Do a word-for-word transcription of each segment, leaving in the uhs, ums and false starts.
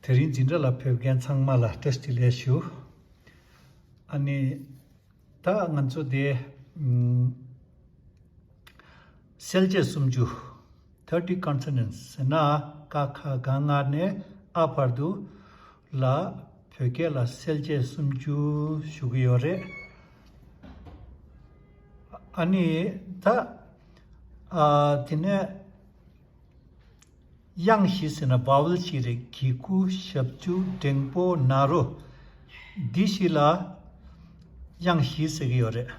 དེ་རིང་འཛིན་གྲྭ་ལ་ཕེབས་མཁན་ཚང་མ་ལ་བཀྲ་ཤིས་བདེ་ལེགས་ཞུ། ཨ་ནི། ད་ང་ཚོ་དེ། ཨམ། གསལ་བྱེད་སུམ་ཅུ། Thirty consonants ཟེར་ན། ཀ་ཁ་ག་ང་ནས་ཨ་བར་དུ་ལ་བོད་སྐད་ལ་གསལ་བྱེད་སུམ་ཅུ་ཞུ་གི་ཡོད་རེད། ཨ་ནི། ད། ཨ། དེ་ནས། དབྱངས་བཞི་ཟེར་ན་vowel བཞི་རེད། གི་གུ། ཞབས་ཀྱུ། འགྲེང་པོ། ན་རོ། འདི་བཞི་ལ་དབྱངས་བཞི་ཟེར་གྱི་ཡོད་རེད།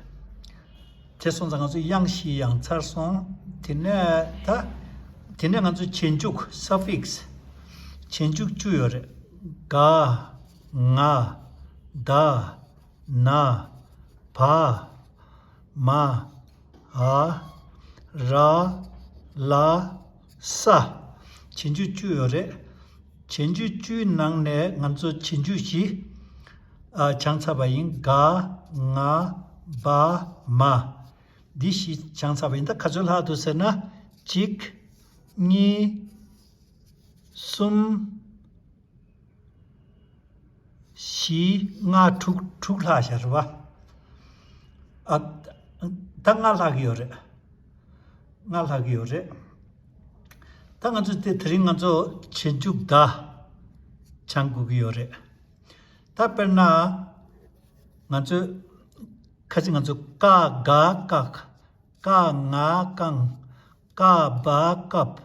དེ་སོང་ཙང་ང་ཚོ་དབྱངས་བཞི་ཡང་ཚར་སོང་། དེ་ནས་ད། དེ་ནས་ང་ཚོ་རྗེས་འཇུག་suffix། རྗེས་འཇུག་བཅུ་ཡོད་རེད། ག་ང་། ད། ན། བ། མ། འ། ར། ལ། ས། རྗེས་འཇུག་བཅུ་ཡོད་རེད། རྗེས་འཇུག་བཅུའི་ནང་ནས་ང་ཚོ་རྗེས་འཇུག་བཞི། ཨ། སྦྱངས་ཚར་བ་ཡིན། ག་ང་། བ། མ། འདི་བཞི་སྦྱངས་ཚར་བ་ཡིན། ད་ག་ཚོད་ལྷག་འདུག་ཟེར་ན། གཅིག་གཉིས། གསུམ། བཞི། ལྔ། དྲུག་དྲུག་ལྷག་བཞག་རེད་པ། ཨ། ད་ལྔ་ལྷག་གི་ཡོད་རེད། ལྔ་ལྷག་གི་ཡོད་རེད། ད་ང་ཚོ་དེ་དེ་རིང་ང་ཚོ་རྗེས་འཇུག་ད་སྦྱང་དགོས་ཀྱི་ཡོད་རེད། ད་དཔེར་ན། ང་ཚོས། ཁ་ཅིག་ང་ཚོ་ཀ་ག་ཀག་ཀ་ང་ཀང་། ཀ་བ་ཀབ།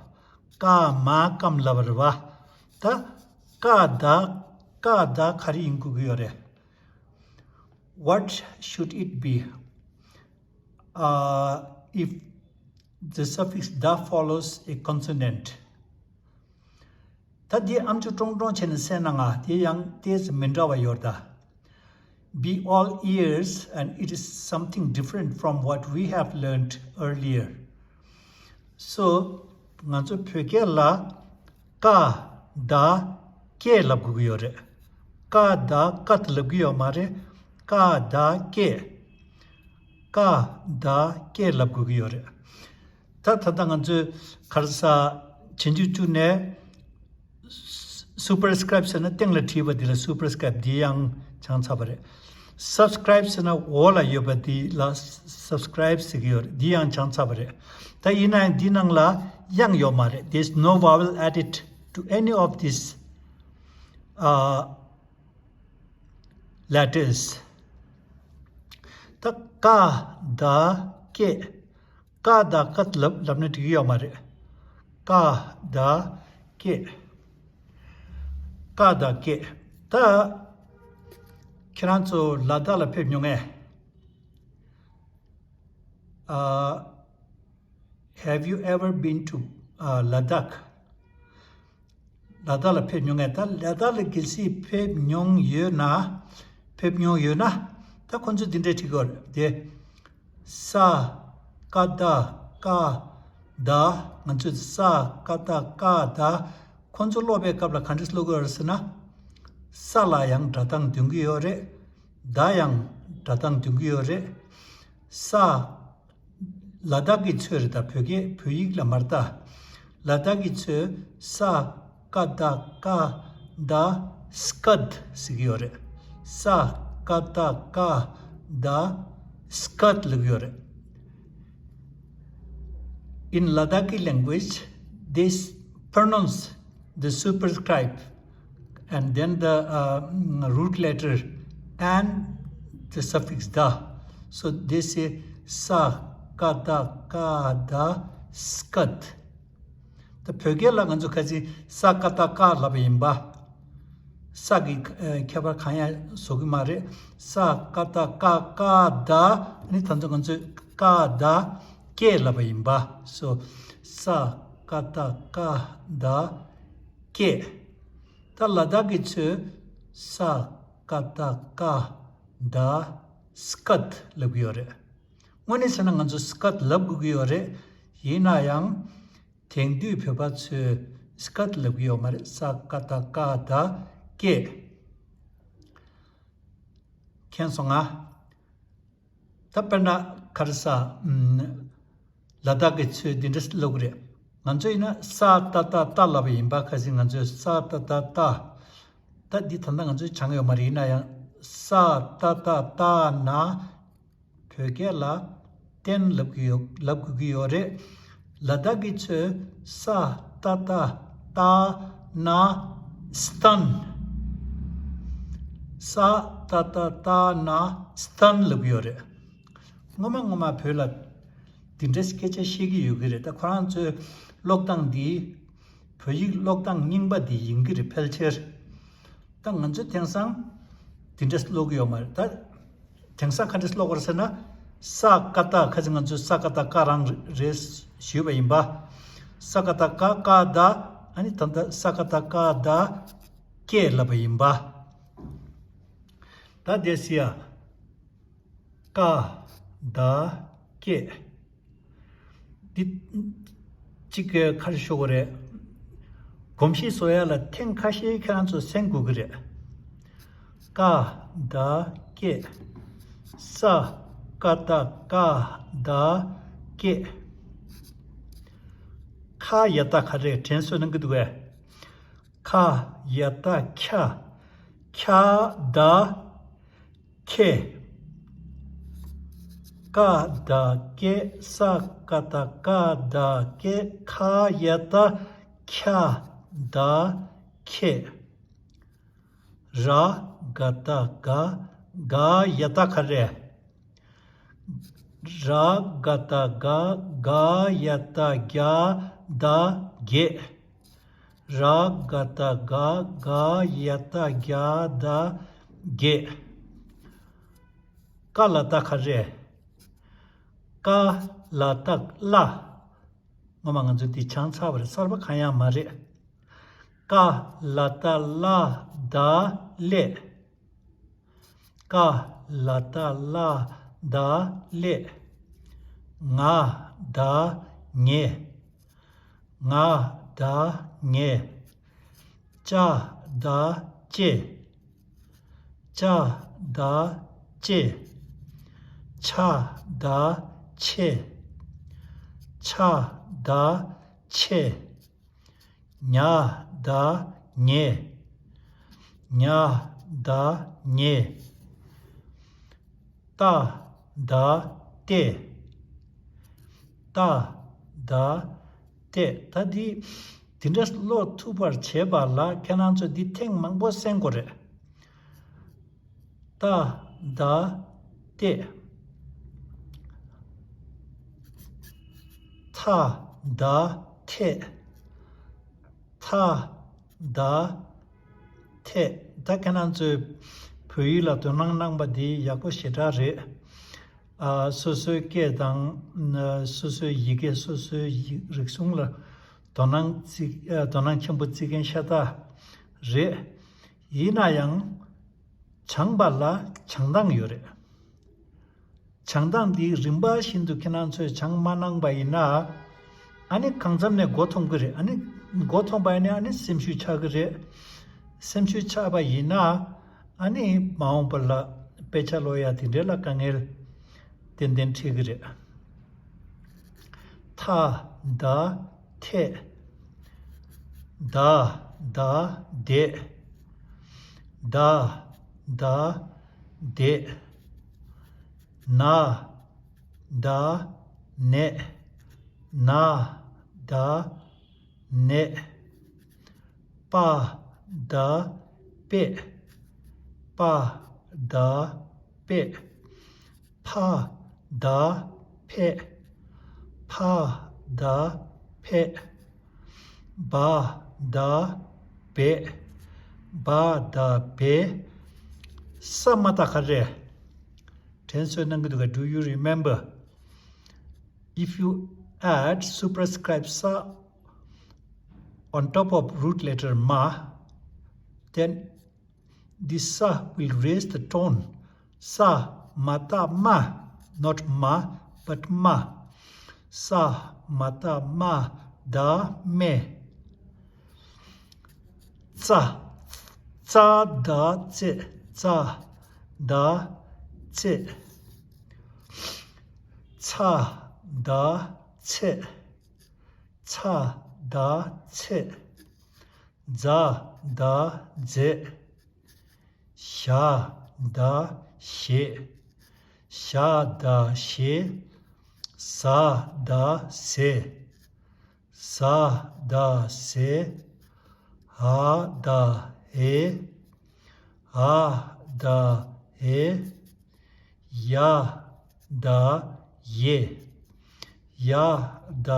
ཀ་མ་ཀམ་ལབ་རེད་པ། ད་ཀ་ད་ཀ་ད་ག་རེ་ཡིན་དགོས་ཀྱི་ཡོད་རེད། What should it be, uh, if the suffix da follows a consonant? ད་འདི་ཨམ་ཅོག་ཀྲོང་ཀྲོང་བྱས་ནས་གསན་ན་ང་དེ་ཡང་ཏོག་ཙམ་མི་འདྲ་བ་ཡོད་ད། Be all ears, and it is something different from what we have learned earlier. So, ང་ཚོ་བོད་སྐད་ལ་ཀ་ད་ཀེ་ལབ་དགོས་ཀྱི་ཡོད་རེད། ཀ་ད་ཀད་ལབ་ཀྱི་ཡོད་མ་རེད། ཀ་ད་ཀེ། ཀ་ད་ཀེ་ལབ་དགོས་ཀྱི་ཡོད་རེད། ད་ད་ལྟ་ང་ཚོས་ག་རེ་ཟ། རྗེས་འཇུག་བཅུ་ནས་superscript ཟེར་ན་སྟེང་ལ་བྲིས་པ་འདི་ལ་superscript འདི་ཡང་སྦྱངས་ཚར་བ་རེད། Subscribe ཟེར་ན་འོག་ལ་ཡོད་པ་འདི་ལ་subscribe ཟེར་གྱི་ཡོད་རེད། འདི་ཡང་སྦྱངས་ཚར་བ་རེད། ད་ཡིན་ན་ཡང་འདི་ནང་ལ་དབྱངས་ཡོད་མ་རེད། There's no vowel added to any of these, uh, letters. ད་ཀ་ད་ཀེ། ཀ་ད་ཀད་ལབ་ལབ་ན་འགྲིག་གི་ཡོད་མ་རེད། ཀ་ད་ཀེ། ཀ་ད་ཀེ། ད་ཁྱེད་རང་ཚོ་ལ་དྭགས་ལ་ཕེབས་མྱོང་ངས། ཨ། Have you ever been to, uh, Ladakh? ལ་དྭགས་ལ་ཕེབས་མྱོང་ངས། ད་ལ་དྭགས་ལ་གལ་སྲིད་ཕེབས་མྱོང་ཡོད་ན། ཕེབས་མྱོང་ཡོད་ན། ད་ཁོ་ཚོས་འདི་འདྲ་བྲིས་ཀྱི་ཡོད་རེད་དེ། ས་ཀ་ད་ཀ་ད། ང་ཚོས་ས་ཀ་ད་ཀ་ད། ཁོ་ཚོ་ཀློག་པའི་སྐབས་ལ་ག་འདྲ་ཀློག་གི་ཡོད་རེད་ཟེར་ན། ས་ལ་ཡང་སྒྲ་གདངས་འདོན་གྱི་ཡོད་རེད། ད་ཡང་སྒྲ་གདངས་འདོན་གྱི་ཡོད་རེད། ས། ལ་དྭགས་ཀྱི་ཚོས་རེད། ད་བོད་སྐད་བོད་ཡིག་ལ་མ་རེད་ད། ལ་དྭགས་ཀྱི་ཚོས་ས་ཀ་ད་ཀ་ད་སྐད་ཟེར་གྱི་ཡོད་རེད། ས་ཀ་ད་ཀ་ད་སྐད་ལབ་ཀྱི་ཡོད་རེད། In Ladakhi language, they s- pronounce the superscript and then the, uh, root letter and the suffix da. So they say sa ka da ka da skat. ད་བོད་སྐད་ལ་ང་ཚོ་ཁ་ཅིག་ས་ཀ་ད་ཀ་ལབ་པ་ཡིན་པ། ས་ཀྱི་ཨ་ཁྱད་པར་གང་ཡང་བཟོ་གི་མ་རེད། ས་ཀ་ད་ཀ་ཀ་ད། ནི་ད་ཚོ་ང་ཚོས་ཀ་ད་ཀེ་ལབ་པ་ཡིན་པ། So ས་ཀ་ད་ཀ་ད་ཀེ། ད་ལ་དྭགས་ཀྱི་ཚོས་ས་ཀ་ད་ཀ་ད་སྐད་ལབ་ཀྱི་ཡོད་རེད། དངོས་གནས་བྱས་ན་ང་ཚོ་སྐད་ལབ་དགོས་ཀྱི་ཡོད་རེད། ཡིན་ན་ཡང་དེང་དུས་བོད་པ་ཚོས་སྐད་ལབ་ཀྱི་ཡོད་མ་རེད། ས་ཀ་ད་ཀ་ད་ཀེ། མཁྱེན་སོང་ང་། ད་དཔེར་ན་ག་རེ་ཟ། ཨམ། ལ་དྭགས་ཀྱི་ཚོས་འདི་འདྲ་ལབ་ཀྱི་རེད། ང་ཚོ་ཡིན་ན་ས་ཏ་ཏ་ཏ་ལབ་པ་ཡིན་པ། ཁ་སང་ང་ཚོས་ས་ཏ་ཏ་ཏ། ད་འདི་ད་ལྟ་ང་ཚོས་སྦྱང་ཡོད་མ་རེད། ཡིན་ན་ཡང་ས་ཏ་བཏགས་སྟ་ན། བོད་སྐད་ལ་བསྟན་ལབ་ཀྱི་ཡོད། ལབ་དགོས་ཀྱི་ཡོད་རེད། ལ་དྭགས་ཀྱི་ཚོས་ས་ཏ་བཏགས་སྟ་ན་སྟན། ས་ཏ་བཏགས་སྟ་ན་སྟན་ལབ་ཀྱི་ཡོད་རེད། སྔོན་མ་སྔོན་མ་བོད་ལ་འདི་འདྲའི་སྐད་ཆ་བཤད་ཀྱི་ཡོད་ཀྱི་རེད། ད་ཁོ་རང་ཚོའི་ཀློག་སྟངས་འདི་བོད་ཡིག་ཀློག་སྟངས་རྙིང་པ་འདི་ཡིན་གྱི་རེད། ཕལ་ཆེར། ད་ང་ཚོས་དེང་སང་འདི་འདྲ་ཀློག་གི་ཡོད་མ་རེད། ད་དེང་སང་ག་འདྲ་ཀློག་དགོས་རེད་ཟེར་ན། ས་ཀ་བཏགས། ཁ་ཅིག་ང་ཚོས་ས་ཀ་བཏགས་སྐ་རང་རེད་ཞུས་པ་ཡིན་པ། ས་ཀ་བཏགས་སྐ། ཀ་བཏགས། ཨ་ནི་ད་ལྟ་ས་ཀ་བཏགས་སྐ་བཏགས་སྐེ་ལབ་པ་ཡིན་པ། ད་དེ་སི་ཡ། ཀ་བཏགས་སྐེ། འདི་གཅིག་གི་ཁར་ཤོག་གི་རེད། གོམས་གཤིས་བཟོ་ཡ་ལ་ཐེངས་ཁ་ཤས་ཁྱེད་རང་ཚོ་གསན་དགོས་ཀྱི་རེད། ཀ་བཏགས་སྐེ། ས་ཀ་བཏགས་སྐ་བཏགས་སྐེ། ཁ་ཡ་བཏགས་ག་རེ་དྲན་གསོ་གནང་གི་འདུག་གས། ཁ་ཡ་བཏགས་ཁྱ། ཁྱ་བཏགས་ཁེ། ཀ་བཏགས་སྐེ། ས་ཀ་བཏགས་སྐ་བཏགས་སྐེ། ཁ་ཡ་བཏགས་ཁྱ་བཏགས་ཁེ། ར་ག་བཏགས་རྒ། རྒ་ཡ་བཏགས་ག་རེ། ར་ག་བཏགས་རྒ། རྒ་ཡ་བཏགས་རྒྱ་བཏགས་རྒྱས། ར་ག་བཏགས་རྒ། རྒ་ཡ་བཏགས་རྒྱ་བཏགས་རྒྱས། ཀ་ལ་བཏགས་ག་རེ། ཀ་ལ་བཏགས་ཀླ། སྔོན་མ་ང་ཚོས་འདི་སྦྱངས་ཚར་བ་རེད། གསར་པ་གང་ཡང་མ་རེད། ཀ་ལ་བཏགས་ཀླ་བཏགས་ཀླད། ཀ་ལ་བཏགས་ཀླ་བཏགས་ཀླད། ང་བཏགས་ངེ། ང་བཏགས་ངེ། ཅ་བཏགས་ཅེ། ཅ་བཏགས་ཅེ། ཆ་བཏགས་ཆེ། ཆ་བཏགས་ཆེ། ཉ་བཏགས་ཉེ། ཉ་བཏགས་ཉེ། ཏ་བཏགས་ཏེ། ཏ་བཏགས་ཏེ། ད་འདི་འདི་འདྲ་ཀློག་ཐུབ་པར་བྱེད་པ་ལ་ཁྱེད་རང་ཚོས་འདི་ཐེངས་མང་པོ་གསན་དགོས་རེད། ཏ་བཏགས་ཏེ། ཐ་བཏགས་ཐེ། ཐ་བཏགས་ཐེ། ད་ཁྱེད་རང་ཚོས་བོད་ཡིག་ལ་དོ་སྣང་གནང་པ་འདི་ཡག་པོ་ཞེ་དྲག་རེད། ཨ། སོ་སོའི་སྐད་དང་། ཨ། སོ་སོའི་ཡི་གེ། སོ་སོའི་ཡིག་རིག་གཞུང་ལ་དོ་སྣང་བརྩི། ཨ། དོ་སྣང་ཆེན་པོ་བརྩི་མཁན་ཤ་སྟག་རེད། ཡིན་ན་ཡང་སྦྱང་པ་ལ་སྦྱང་སྟངས་ཡོད་རེད། སྦྱང་སྟངས་འདི་རིམ་པ་བཞིན་དུ་ཁྱེད་རང་ཚོས་སྦྱང་མ་གནང་པ་ཡིན་ན། ཨ་ནི་གང་འཚམ་ནས་མགོ་འཐོམ་གི་རེད། ཨ་ནི་མགོ་འཐོམ་པ་ཡིན་ན་ཨ་ནི་སེམས་ཤུགས་ཆག་གི་རེད། སེམས་ཤུགས་ཆག་པ་ཡིན་ན་ཨ་ནི་མ་འོངས་པ་ལ་དཔེ་ཆ་ཀློག་ཡ་དེ་འདྲའི་ལ་དཀའ་ངལ་ཏན་ཏན་འཕྲད་གི་རེད། ཐ་བཏགས་ཐེ། ད་བཏགས་དད། ད་བཏགས་དད། ན་བཏགས་ནད། ན་བཏགས་ནད། པ་བཏགས་པད། པ་བཏགས་པད། ཕ་བཏགས་ཕད། ཕ་བཏགས་ཕད། བ་བཏགས་བད། བ་བཏགས་བད། ས་མ་བཏགས་ག་རེ། དྲན་གསོ་གནང་གི་འདུག་ག Do you remember? If you add superscript sa on top of root letter ma, then this sa will raise the tone. ས་མ་བཏགས་སྨ། Not མ། But སྨ། ས་མ་བཏགས་སྨ། བཏགས་སྨད། ཙ། ཙ་བཏགས་ཙེ། ཙ་བཏགས་ཙེ། ཚ་བཏགས་ཚད། ཚ་བཏགས་ཚད། ཛ་བཏགས་མཛེས། ཞ་ད་ཞེ། ཤ་ད་ཤེ། ཟ་ད་ཟེ། ཟ་ད་ཟེ། འ་ད་འེ། འ་ད་འེ། ཡ་ད་ཡེ། ཡ་ད་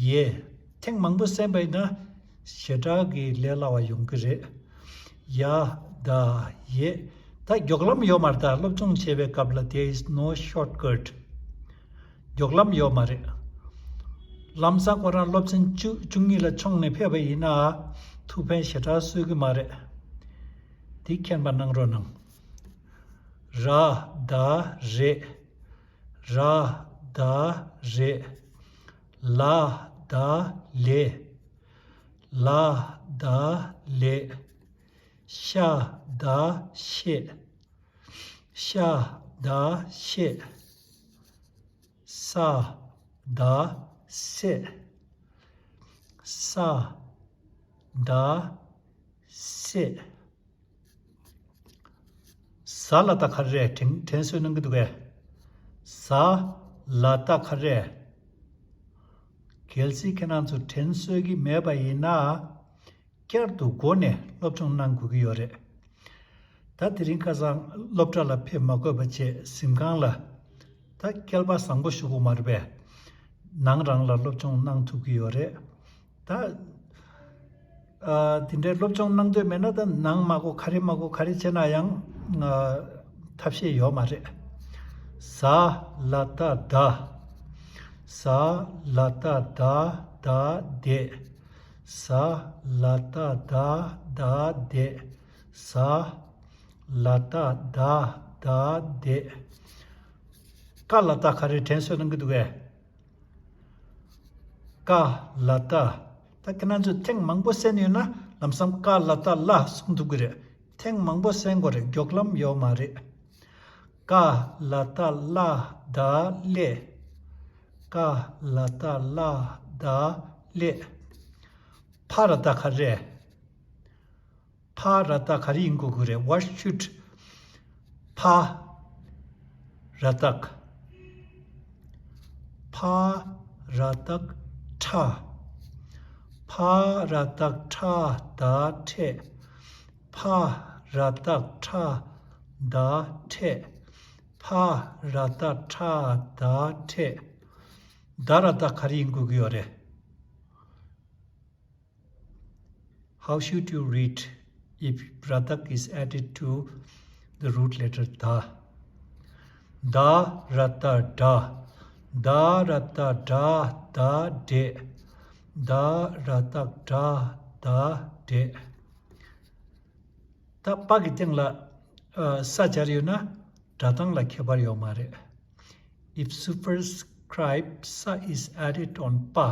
ཡེ། ཐེངས་མང་པོ་གསན་པ་ཡིན་ན་ཞེ་དྲག་གི་ལས་སླ་བ་ཡོང་གི་རེད། ཡ་ད་ཡེ། ད་མགྱོགས་ལམ་ཡོད་མ་རེད། ད་སློབ་སྦྱོང་བྱེད་པའི་སྐབས་ལ་there is no shortcut. མགྱོགས་ལམ་ཡོད་མ་རེད། ལམ་སང་ཁོ་རང་སློབ་ཚན་བཅུ་བཅུ་གཉིས་ལ་མཆོངས་ནས་ཕེབས་པ་ཡིན་ན་ཐུགས་ཕན་ཞེ་དྲག་གསོས་ཀྱི་མ་རེད། འདི་མཁྱེན་པ་གནང་རོགས་གནང་། ར་ད་རེད། ར་ད་རེད། ལ་ད་ལེ། ལ་ད་ལེ། ཤ་ད་ཤེ། ཤ་ད་ཤེ། ས་ད་སེ། ས་ད་སེ། ཟ་ལ་ད་ག་རེ་རེད། དྲན་དྲན་གསོ་གནང་གི་འདུག་གས། ཟ་ལ་ད་ག་རེ་རེད། གལ་སྲིད་ཁྱེད་རང་ཚོ་དྲན་གསོ་གི་མེད་པ་ཡིན་ན། བསྐྱར་དུ་འགོ་ནས་སློབ་སྦྱོང་གནང་དགོས་ཀྱི་ཡོད་རེད། ད་དེ་རིང་ཁ་སང་སློབ་གྲྭ་ལ་ཕེབས་མ་དགོས་པ་བྱས་གཟིམ་ཁང་ལ་ད་སྐྱེལ་པ་བཟང་པོ་ཞུ་དགོས་མ་རེད་པས། ནང་རང་ལ་སློབ་སྦྱོང་གནང་ཐུབ་ཀྱི་ཡོད་རེད། ད་ཨ་དེ་འདྲའི་སློབ་སྦྱོང་གནང་འདོད་མེད་ན་ད་ནང་མ་དགོས་ག་རེ་མ་དགོས་ག་རེ་བྱས་ན་ཡང་ཨ་ཐབས་ཤེས་ཡོད་མ་རེད། ཟ་ལ་ད་ད། ཟ་ལ་ད་ད་ད་དེ། ཟ་ལ་ད་ད་ད་དེ། ཟ་ལ་ད་ད་ད་དེ། ཀ་ལ་ད་ག་རེ་དྲན་གསོ་གནང་གི་འདུག་གས། ཀ་ལ་ད། ད་ཁྱེད་རང་ཚོས་ཐེངས་མང་པོ་གསན་ཡོད་ན་ལམ་སང་ཀ་ལ་ད་ལ་གསུང་ཐུབ་ཀྱི་རེད། ཐེངས་མང་པོ་གསན་དགོས་རེད། མགྱོགས་ལམ་ཡོད་མ་རེད། ཀ་ལ་ད་ལ་ད་ལེ། ཀ་ལ་ད་ལ་ད་ལེ། ཕ་ར་ད་ག་རེ། ཕ་ར་ད་ག་རེ་ཡིན་དགོས་ཀྱི་རེད། What should ཕ་ར་ད་ག་ཕ་ར་ད་ག་ཕྲ། ཕ་ར་ད་ག་ཕྲ་ད་ཕྲེད། ཕ་ར་ད་ག་ཕྲ་ད་ཕྲད། ཕ་ར་ད་ག་ཕྲ་ད་ཕྲད། ད་ར་ད་ག་ག་རེ་ཡིན་དགོས་ཀྱི་ཡོད་རེད། How should you read if Ratak is added to the root letter Da? Da Rata Da. Da Rata Da Da De. Da Ratak Da Da De. ད་པ་གི་སྟེང་ལ་ཨ་ས་སྦྱར་ཡོད་ན་སྒྲ་གདངས་ལ་ཁྱད་པར་ཡོད་མ་རེད། If superscript sa is added on pa,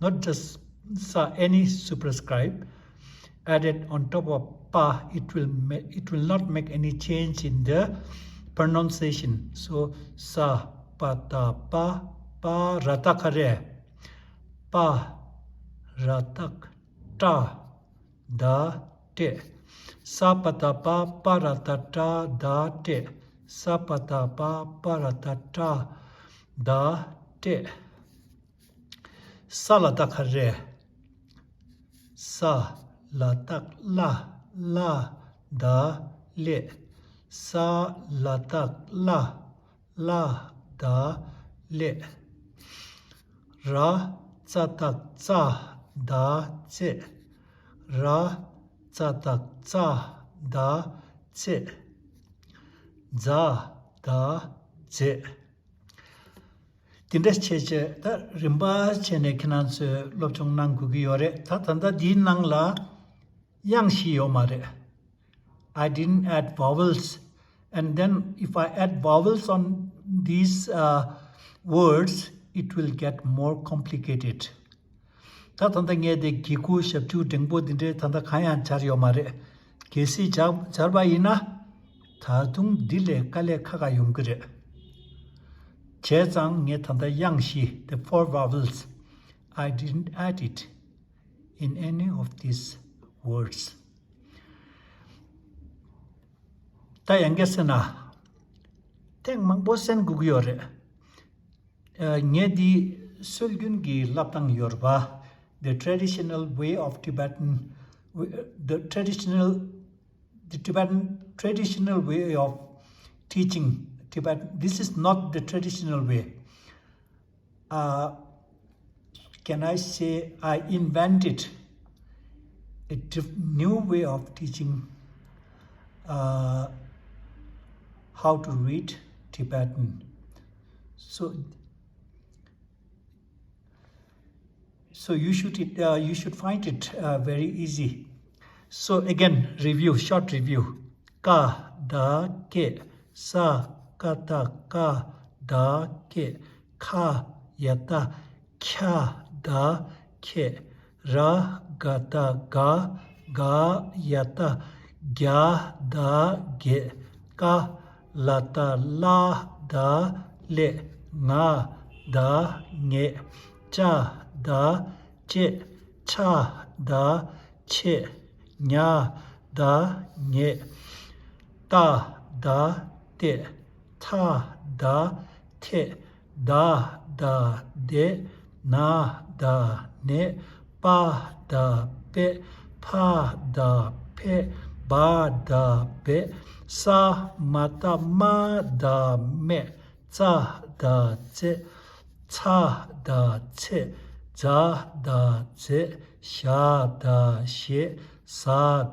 not just sa, any superscript added on top of pa, it will ma- it will not make any change in the pronunciation. So sa pa ta pa, pa ra ta kha re, pa ra ta tra, da tre. Sa pa ta pa, pa ra ta tra, da tre. Sa pa ta pa, pa ra ta tra, da tre. Sa la ta kha re. Sa la ta la, la da le. Sa la ta la, la da le. Ra tsa ta tsa da tse. Ra tsa ta tsa da tse. Dza da dze. དེ་འདྲ་བྱས་བྱས་ད་རིམ་པ་བྱས་ནས་ཁྱེད་རང་ཚོས་སློབ་སྦྱོང་གནང་དགོས་ཀྱི་ཡོད་རེད། ད་ད་ལྟ་འདིའི་ནང་ལ་དབྱངས་བཞི་ཡོད་མ་རེད། I didn't add vowels, and then if I add vowels on these uh, words, it will get more complicated. ད་ད་ལྟ་ངས་དེ་གི་གུ་ཞབས་ཀྱུ་འགྲེང་པོ་འདི་འདྲའི་ད་ལྟ་གང་ཡང་སྦྱར་ཡོད་མ་རེད། གལ་སྲིད་སྦྱར་སྦྱར་བ་ཡིན་ན་ད་དུང་འདི་ལས་དཀའ་ལས་ཁག་ཁག་ཡོང་གི་རེད། བྱས་ཙང་ངས་ད་ལྟ་དབྱངས་བཞི, the four vowels, I didn't add it in any of these words. ད་ཡང་སྐད་ཟེར་ན། ཐེངས་མང་པོ་གསན་དགོས་ཀྱི་ཡོད་རེད། ཨ། ངས་འདི་སྲོལ་རྒྱུན་གྱི་བསླབ་སྟངས་ཡོད་རེད་པ། The traditional way of Tibetan, the traditional, the Tibetan traditional way of teaching Tibetan. This is not the traditional way. Uh, can I say I invented a diff- new way of teaching, uh, how to read Tibetan. So, so you should, uh, you should find it, uh, very easy. So again, review, short review. ཀ་ད་ཀེ། ས་ཀ་ད་ཀ་ད་ཀེ། ཁ་ཡ་ཏ་ཁྱ་ད་ཁེ། ར་ག་ད་ག་ག་ཡ་ཏ་གྱ་ད་གེ། ཀ་ལ་ཏ་ལ་ད་ལེ། ང་ད་ངེ། ཅ་ད་ཅེ། ཆ་ད་ཆེ། ཉ་ད་ཉེ། ཏ་ད་ཏེ། ཐ་ད་ཐེ། ད་ད་དེ། ན་ད་ནེ། པ་ད་པེ། ཕ་ད་ཕེ། བ་ད་བེ། ས་མ་ཏ་མ་ད་མེ། ཙ་ད་ཙེ། ཚ་ད་ཚེ། ཛ་ད་ཛེ། ཞ་ད་ཞེ། ཟ་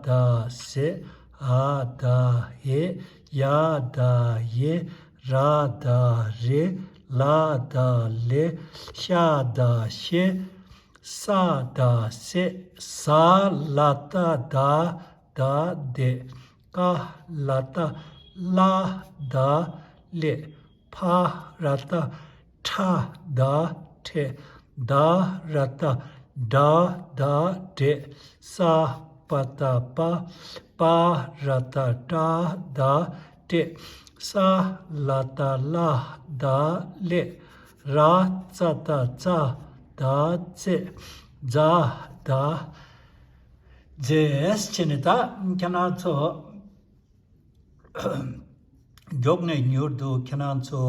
ད་ཟེ། འ་ད་འེ། ཡ་ད་ཡེ། ར་ད་རེ། ལ་ད་ལེ། ཤ་ད་ཤེ། ས་ད་སེ། ཟ་ལ་ཏ་ད་ད་དེ། ཀ་ལ་ཏ་ལ་ད་ལེ། ཕ་ར་ཏ་ཁྲ་ད་ཁྲེ། ད་ར་ཏ་ཌ་ད་ཌེ། ས་པ་ཏ་པ། པ་ར་ཏ་པྲ་ད་པྲེ། ས་ལ་ཏ་ལ་ད་ལེ། ར་ཙ་ཏ་ཙ་ད་ཙེ། ཛ་ད་ཛེས་བྱས་ནས། ད་ཁྱེད་རང་ཚོ་མགྱོགས་ནས་མྱུར་དུ་ཁྱེད་རང་ཚོ་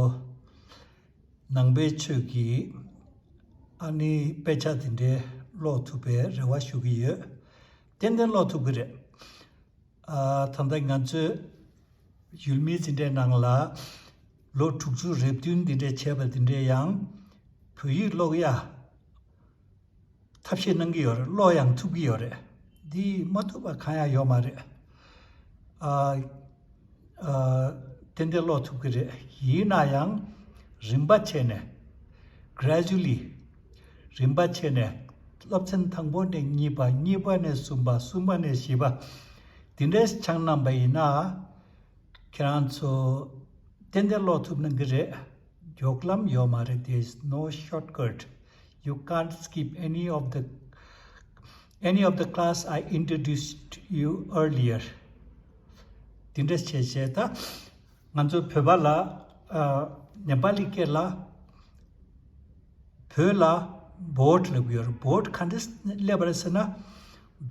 ནང་པའི་ཆོས་ཀྱི་ཨ་ནི་དཔེ་ཆ་དེ་འདྲའི་ཀློག་ཐུབ་པའི་རེ་བ་ཞུ་གི་ཡོད། ཏན་ཏན་ཀློག་ཐུབ་ཀྱི་རེད། ཨ། ད་ལྟ་ང་ཚོས་ཡུལ་མིའི་འཛིན་གྲྭའི་ནང་ལ་ལོ་དྲུག་ཅུ་རེ་བདུན་འདི་འདྲའི་བྱས་པ་འདི་འདྲའི་ཡང་བོད་ཡིག་ཀློག་ཡ་ཐབས་ཤེས་གནང་གི་ཡོད་རེད། ཀློག་ཡང་ཐུབ་ཀྱི་ཡོད་རེད། འདི་མ་ཐུབ་པ་གང་ཡང་ཡོད་མ་རེད། ཨ། ཨ། ཏན་ཏན་ཀློག་ཐུབ་ཀྱི་རེད། ཡིན་ན་ཡང་རིམ་པ་བྱས་ནས། Gradually། རིམ་པ་བྱས་ནས། སློབ་ཚན་དང་པོ་ནས་གཉིས་པ། གཉིས་པ་ནས་གསུམ་པ། གསུམ་པ་ནས་བཞི་པ། དེ་འདྲས་སྦྱངས་གནང་པ་ཡིན་ན། ཁྱེད་རང་ཚོ་ཏན་ཏན་ཀློག་ཐུབ་གནང་གི་རེད། མགྱོགས་ལམ་ཡོད་མ་རེད། There is no shortcut. You can't skip any of the, any of the class I introduced you earlier. དེ་འདྲ་བྱས་བྱས། ད་ང་ཚོ་བོད་པ་ལ། ཨ། ནེ་པ་ལི་སྐད་ལ་བོད་ལ་བོད་ལབ་ཀྱི་ཡོད་རེད། བོད་ག་འདྲ་སླེབས་པ་རེད་ཟེར་ན།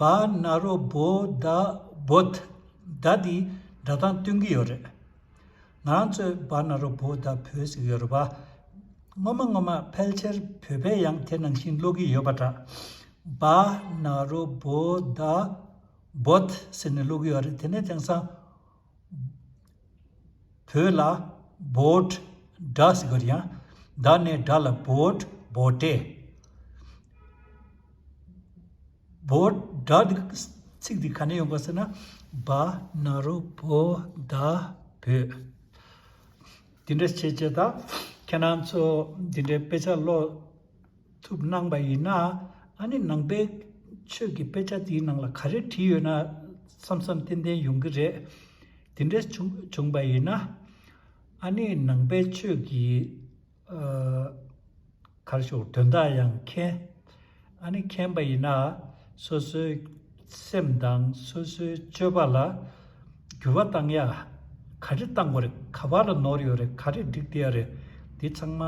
བ་ན་རོ་བོ་ད་བོད། ད་འདི་སྒྲ་གདངས་སྟོན་གྱི་ཡོད་རེད། ང་རང་ཚོས་བ་ན་རོ་བོ་ད་བོད་ཟེར་གྱི་ཡོད་རེད་པ། སྔོན་མ་སྔོན་མ་ཕལ་ཆེར་བོད་པས་ཡང་དེ་ནང་བཞིན་ཀློག་གི་ཡོད་པ་འདྲ། བ་ན་རོ་བོ་ད་བོད་ཟེར་ནས་ཀློག་གི་ཡོད་རེད། དེ་ནས་དེང་སང་བོད་ལ་བོད་སྒྲ་ཟེར་གྱི་ཡོད་རེད། ཡང་ད་ནས་སྒྲ་ལ་བོད། བོ་ཊེ། བོད་སྒྲ་འདི། ཚིག་འདི་ག་ནས་ཡོང་ག་ཟེར་ན། བ་ན་རོ་བོ་ད་བོད། འདི་འདྲ་བྱས་བྱས། ད་ཁྱེད་རང་ཚོ་འདི་འདྲའི་དཔེ་ཆ་ཀློག་ཐུབ་གནང་པ་ཡིན་ན། ཨ་ནི་ནང་པའི་ཆོས་ཀྱི་དཔེ་ཆ་དེའི་ནང་ལ་ག་རེ་བྲིས་ཡོད་ན་བསམ་བསམ་ཏན་ཏན་ཡོང་གི་རེད། འདི་འདྲ་བྱུང་བྱུང་པ་ཡིན་ན། ཨ་ནི་ནང་པའི་ཆོས་ཀྱི། ཨ། ག་རེ་ཞུ། དོན་དག་ཡང་མཁྱེན། ཨ་ནི་མཁྱེན་པ་ཡིན་ན། སོ་སོའི་སེམས་དང་སོ་སོའི་སྤྱོད་པ་ལ་འགྱུར་བ་བཏང་ཡ། ག་རེ་བཏང་དགོས་རེད། ག་པར་ལ་ནོར་ཡོད་རེད། ག་རེ་འགྲིག་བསྡད་ཡ་རེད། འདི་ཚང་མ་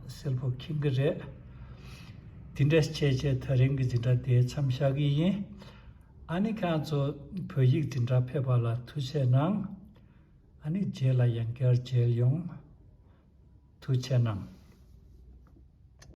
གསལ་པོ་མཁྱེན་གྱི་རེད། འདི་འདྲ་བྱས་བྱས་ད་རིང་གི་འཛིན་གྲྭ་དེ་མཚམས་བཞག་གི་ཡིན། ཨ་ནི་ཁྱེད་རང་ཚོ་བོད་ཡིག་འཛིན་གྲྭ་ཕེབས་པ་ལ་ཐུགས་རྗེ་གནང་། ཨ་ནི་རྗེས་ལ་ཡང་བསྐྱར་མཇལ་ཡོང་། ཐུགས་རྗེ་གནང་།